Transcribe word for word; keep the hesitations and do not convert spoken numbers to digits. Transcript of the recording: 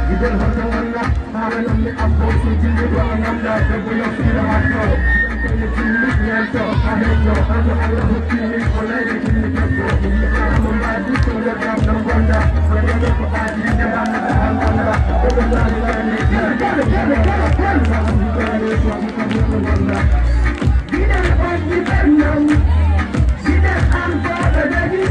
Gidel hoto walla haala lammi abbo so jilli ko a nanda debbo yo fiira hatto. Jilli ñanto a hetto hano Allah hokkimi ko layde jilli debbo. Ama mbaadi ko nder gam no gonda ko nder ko aadi inde bamma ko han gonda. Ko ko laali laali. Gidel on di bernam. Gidel am ko ɓe dañi.